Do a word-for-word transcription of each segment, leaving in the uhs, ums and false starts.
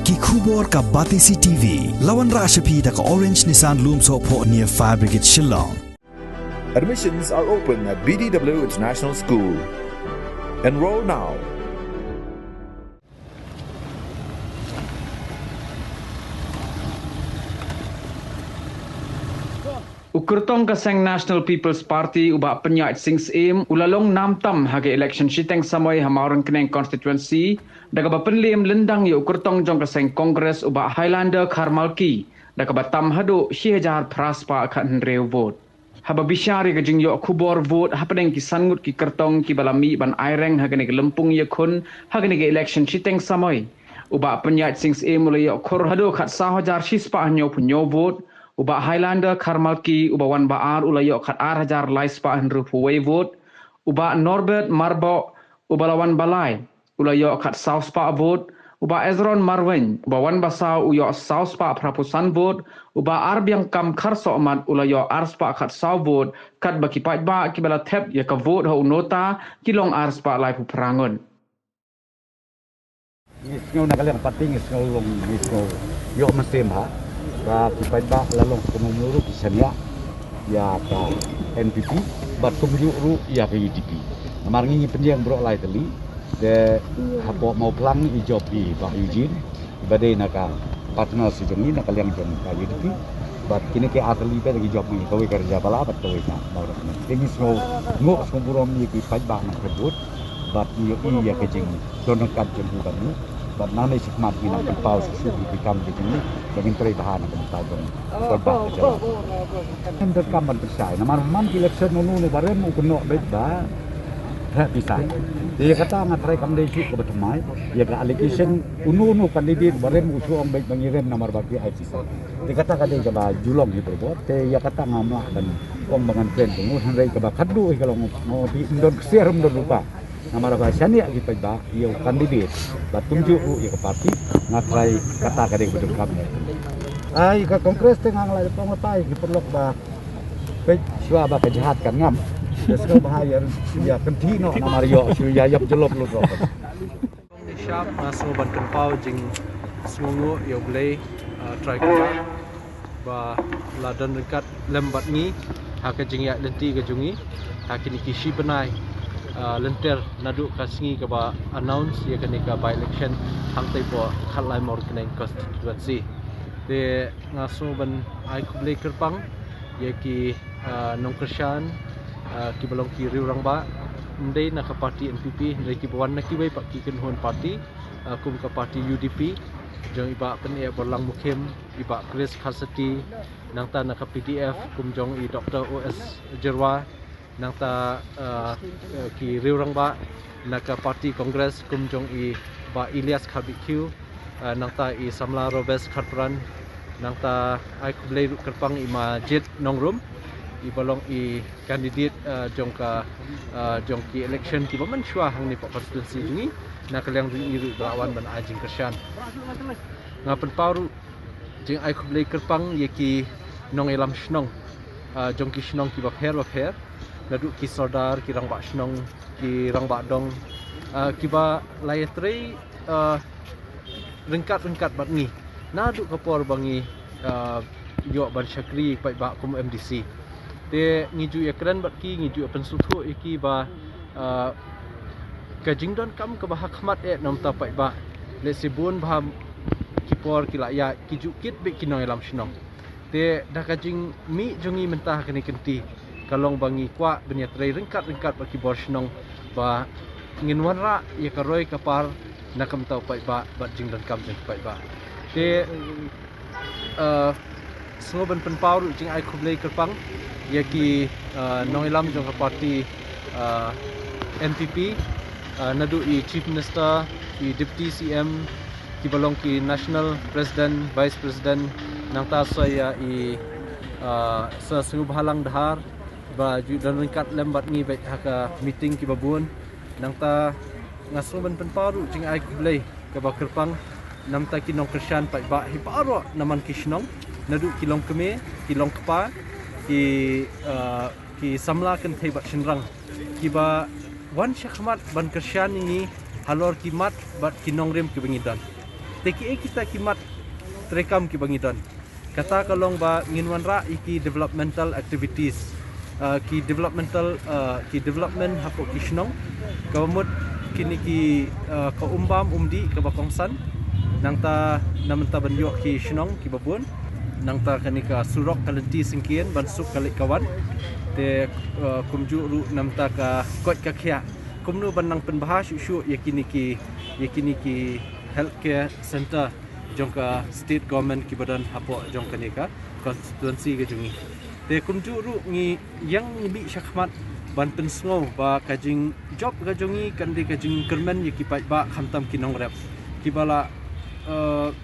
Ki khubor ka Batesi T V. La wanrah sha phi da ka Orange Nissan Lumsohphoh near Fire Brigade Shillong. Admissions are open at B D W International School. Enroll now. U kyrtong ka seng National People's Party u Bah Pynïaid Sing Syiem u la long nam tam ha ka election shiteng samoi ha Mawryngkneng constituency, da kaba pynliem lyndang ïa u kyrtong jong ka seng Congress u Bah Highlander Kharmalki da kaba tam haduh shi hajar phra spah khathynriew vote. Haba bishar ïa ka jingïoh khubor vote hapdeng ki san ngut ki kyrtong kiba la mih ban aireng ha kane ka lympung ïakhun ha kane ka election shiteng samoi, u Bah Pynïaid Sing Syiem u la ïoh khur haduh khatsaw hajar shispah hynñiewphew hynñiew vote, u Bah Highlander Kharmalki uba wan ba ar u la ïoh khatar hajar laispah hynriewphew wei vote, u Bah Norbert Marboh uba la wan ba lai u la ïoh khatsaw spah vote, u Bah Ezron Marwein uba wan ba saw u ïoh saw spah phraphew san vote, u Bah Arbiangkam Kharsohmat u la ïoh ar spah khatsaw vote, katba ki paidbah kiba la thep ïa ka vote ha u NOTA ki long ar spah laiphew phra ngut. Ngi sngew na ka liang party ngi sngew long ngi sngew ïoh mynsiem bha. Ba ki paidbah la long kumno ruh ki shaniah ïa ka N P P bad kumjuh ruh ïa ka U D P. Namar ngi ngi pynïeng baroh lai tylli. Te hapoh Mawphlang i jop i Bah Eugene, iba dei na ka partner sa jong ngi na ka liang jong ka U D P. Bad kine ki ar tylli pat ki jop ngi, kawei ka Rijapala bad kawei ka Mawryngkneng. Te ngi sngew nguh sngew burom ïa ki paidbah na ka vote. Bad ngi ïohi ïa ka jingdon ryngkat jong ki bad ngi. Bad nangne shakhmat ngi nang pynpaw shuh shuh ïa ki kam ki jong ngi ba ngin trei bha na ka bynta jong paidbah ka jylla. Ngim donkam ban pynshai namar man ki election uno uno ba rem u kynnoh beit ba theh pisa. Te ïa kata nga tharai kam dei shuh kaba thymmai. Ïa ka allegation uno uno candidate ba rem u shu ong beit ba ngi rem namar ba ki ai pisa. Te kata ka dei kaba ju long hi barabor. Te ïa kata ngam lah ban ong ba ngan kren jong u, hynrei kaba khadduh hi ka long, mo, phi ym don ksiar ym don rupa. Namar ba shaniah ki paidbah ïa u candidate bad kumjuh ruh ïa ka party, nga tharai kata ka dei kaba donkam. Ai ka Congress te nga la ong lypa ïa ki paralok ba peit shuwa ba ka jihad kan ngam. Ïa sngewbha ïa, ïa kynthih noh namar ïoh shu ïa ïap jyllop lut noh. Shap nga sngew ban pynpaw jingsngewnguh ïa U Blei, ah, Trai Kynrad ba la don ryngkat lem bad ngi ha ka jingïaid lynti ka jong ngi ha kine ki shi bnai, ah, lynter naduh ka sngi kaba announce ïa kane ka by election hangtei hapoh Khatlai Mawryngkneng constituency. Te nga sngew ban ai khublei kyrpang ïa ki, ah, nongkyrshan, ah, kiba long ki riew rangbah, ym dei na ka party N P P, hynrei kiba wan na kiwei pat ki kynhun party, ah, kum ka party U D P jong i Bah Pyneh Borlang Mukhim, i Bah Chris Kharsati, nangta na ka P D F kum jong i Doctor O S Jyrwa, nangta, ah, eh, ki riew rangbah na ka party Congress kum jong i Bah Elias Kharbeihkhiew, ah, nangta i samla Robes Kharpran, nangta ai khublei ruh kyrpang i Ma Jit Nongrum, iba long i candidate, ah, jong ka, ah, jong ki election kiba mynshuwa hangne hapoh constituency jong ngi, na ka liang jong i ruh ba la wan ban ai jingkyrshan. Nga pynpaw ruh jingai khublei kyrpang ïa ki nongïalam shnong, ah, jong ki shnong kiba pher ba pher, naduh ki sordar, ki rangbah shnong, ki rangbah dong, ah, kiba la ïatrei, ah, ryngkat ryngkat bad ngi naduh ka por ba ngi, ah, ïoh ban shakri paidbah kum M D C. Te ngi ju ïakren bad ki, ngi ju ïapynsngewthuh ïa ki ba, ah, ka jingdonkam kaba ha khmat eh na ka bynta paidbah, lehse bun bha ki por ki la ïaid, ki ju kit beit ki nongïalam shnong. Te da ka jingmih jong ngi mynta ha kane ka lynti ka long ba ngi kwah ban ïatrei ryngkat ryngkat bad ki bor shnong ba ngin wanrah ïa ka roi ka par na ka bynta u paidbah bad jingdonkam jong u paidbah. Te, eh, sngew ban pynpaw ruh jingai khublei kyrpang ïa ki, eh, nongïalam jong ka party, eh, N P P, eh, naduh i Chief Minister, i Deputy C M, kiba long ki National President, Vice President, nangta sa ïa i, eh, Sir Sniawbhalang Dhar ba ju don ryngkat lem bad ngi beit ha ka meeting kiba bun. Nangta nga sngew ban pynpaw ruh jingai khublei kaba kyrpang na ka bynta ki nongkyrshan paidbah hi baroh na man ki shnong, naduh ki longkmie, ki longkpa, ki, eh, ki samla kynthei bad shynrang kiba wan sha khmat ban kyrshan ïa ngi halor ki mat bad ki nongrim kiba ngi don. Te kiei kita ki mat treikam kiba ngi don? Kata ka long ba ngin wanrah ïa ki developmental activities, uh, ki developmental, uh, ki development hapoh ki shnong. Kaba mut kine ki, uh, ka umbam umdih kaba kongsan. Nangta namar ban ïoh ki shnong kiba bun. Nangta kane ka surok ka lynti syngkien ban suk ka leit ka wan. Te, uh, kumjuh ruh namar ka koit ka khiah, kumno ban nang pynbha shuh shuh ïa kine ki, ïa kine ki healthcare center jong ka state government kiba don hapoh jong kane ka constituency ka jong ngi. Te kumjuh ruh ngi ïeng ngi mih shakhmat ban pynsngew ba ka jingjop ka jong ngi kan dei ka jingkyrmen ïa ki paidbah khamtam ki nongrep kiba la, eh,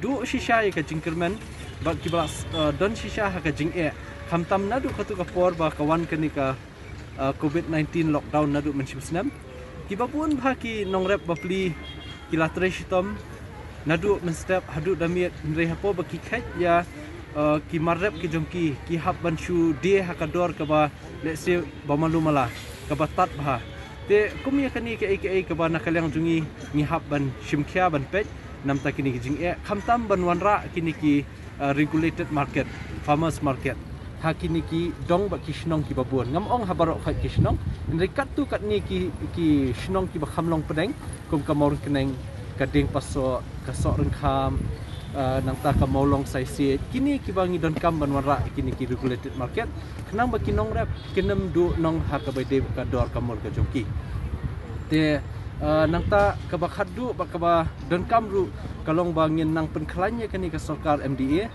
duh shisha ïa ka jingkyrmen bad kiba la, eh, don shisha ha ka jingeh khamtam naduh katu ka por ba ka wan kane ka, uh, covid nineteen lockdown naduh mynshem snem. Kiba bun bha ki nongrep bapli ki la trei shitom naduh mynstep haduh da miet, hynrei hapoh ba ki kheit ïa, uh, ki mar rep ki jong ki, ki hap ban shu die ha ka dor kaba lehse ba malu mala, kaba tad bha. Te kum ïa kane kaei kaei kaba na ka liang jong ngi ngi hap ban shim khia ban peit namar kine ki jingeh khamtam ban wanrah kine ki, uh, regulated market, farmers market ha kine ki dong bad ki shnong kiba bun. Ngam ong ha baroh khoit ki shnong, hynrei katto katne ki, ki shnong kiba kham long pdeng kum ka Mawryngkneng, ka Diengpasoh, ka Sohryngkham, uh, nangta ka Mawlong Saisiej, kine kiba ngi donkam ban wanrah kine ki regulated market khnang ba ki nongrep kin ym duh nong ha kaba dei ka dor ka mur ka jong ki. Te, uh, nangta kaba khatduh bad kaba donkam ruh ka long ba ngin nang pynkhlaiñ ïa kane ka sorkar M D A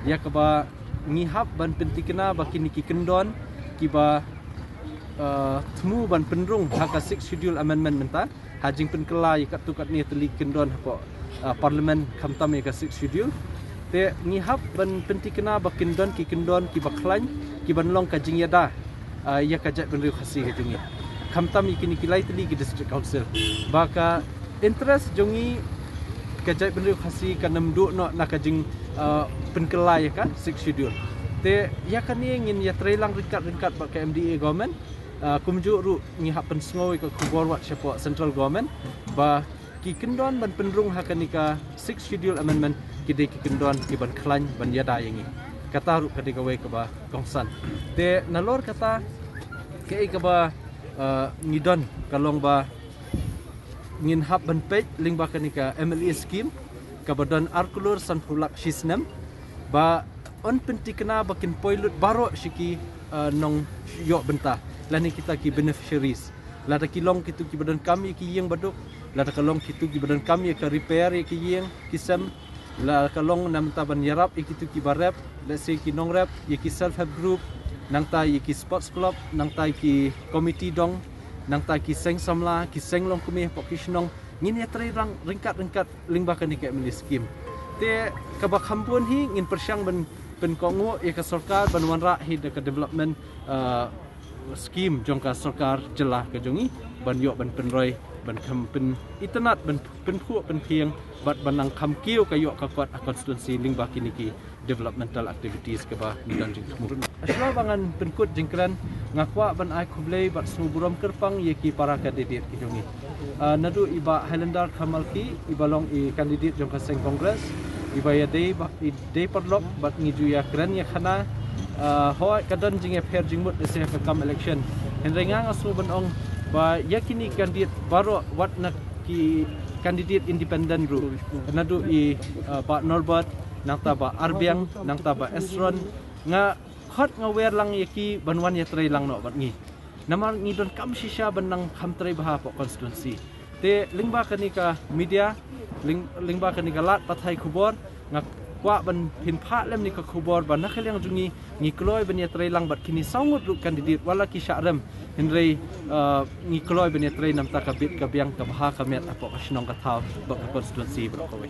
ïa kaba ngi hap ban pyntikna ba kine ki kyndon kiba, uh, thmu ban pynrung ha ka Sixth Schedule Amendment mynta ha jingpynkylla ïa katto katne tylli ki kyndon hapoh, uh, Parliament khamtam ïa ka Sixth Schedule. Te ngi hap ban pyntikna ba kin don ki kyndon kiba khlaiñ kiban long ka jingïada, uh, ïa ka jaitbynriew Khasi ka jong ngi khamtam ïa kine ki lai tylli ki District Council ba ka interest jong ngi ka jaitbynriew Khasi kan ym duh noh na ka jing, uh, pynkylla ïa ka Sixth Schedule. Te ïa kane ngin ïatreilang ryngkat ryngkat bad ka M D A government. Uh, kumjuh ruh ngi hap pynsngew ïa ka khubor wat shapoh central government ba ki kyndon ban pynrung ha kane ka Sixth Schedule Amendment ki dei ki kyndon kiban khlaiñ ban ïada ïa ngi. Kata ruh ka dei kawei kaba kongsan. Te nalor kata kaei kaba, uh, ngi don ka long ba ngin hap ban peit lyngba kane ka M L A scheme kaba don ar klur sanphew lak shi snem ba yn pyntikna ba kin poi lut baroh sha ki, uh, nongïoh bynta lane kita ki beneficiaries. Lada ki long kito kiba donkam ïa ki ïing baduk, lada ka long kito kiba donkam ïa ka repair ïa ki ïing ki sem, lada ka long namar ban ïarap ïa kito kiba rep, lehse ki nongrep, ïa ki self help group, nangta ïa ki sports club, nangta ïa ki committee dong, nangta ki seng samla, ki seng longkmie hapoh ki shnong, ngin ïatreilang ryngkat ryngkat lyngba kane ka M L A scheme. Te kaba kham bun hi ngin pyrshang ban pynkohnguh ïa ka sorkar ban wanrah hi da ka development, uh, scheme jong ka sorkar jylla ka jong ngi ban ïoh ban pynroi, ban kham pynitynnad, ban pynphuh pynphieng bad ban nang kham kiew ka ïoh ka kot ha constituency lyngba kine ki developmental activities kaba ngi don jingthmu. Shuwa ba ngan pynkut jingkren, nga kwah ban ai khublei bad sngewburom kyrpang ïa ki para candidate ki jong ngi. Ah, naduh i Bah Highlander Kharmalki, iba long i candidate jong ka seng Congress, iba ïadei ba, i dei paralok bad ngi ju ïakren ïakhana. Ah, hooid ka don jingïapher jingmut lehse ha ka kam election. Hynrei nga nga sngew ban ong ba ïa kine candidate baroh, wat na ki candidate independent ruh, naduh i, ah, Bah Norbert, nangta Bah Arbiang, nangta Bah Esron, nga khot nga wer lang ïa ki ban wan ïatreilang noh bad ngi. Namar ngi donkam shisha ban nang kham trei bha hapoh constituency. Te lyngba kane ka media, lyng-, lyngba kane ka lad pathai khubor, nga kwah ban pynphah lem ïa ka khubor ba na ka liang jong ngi, ngi kloi ban ïatreilang bad kine saw ngut ruh candidate, wat la ki shah rem. Hynrei, uh, ngi kloi ban ïatrei namar ka bit ka biang, ka bha ka miat hapoh ka shnong ka thaw bad ka constituency baroh kawei.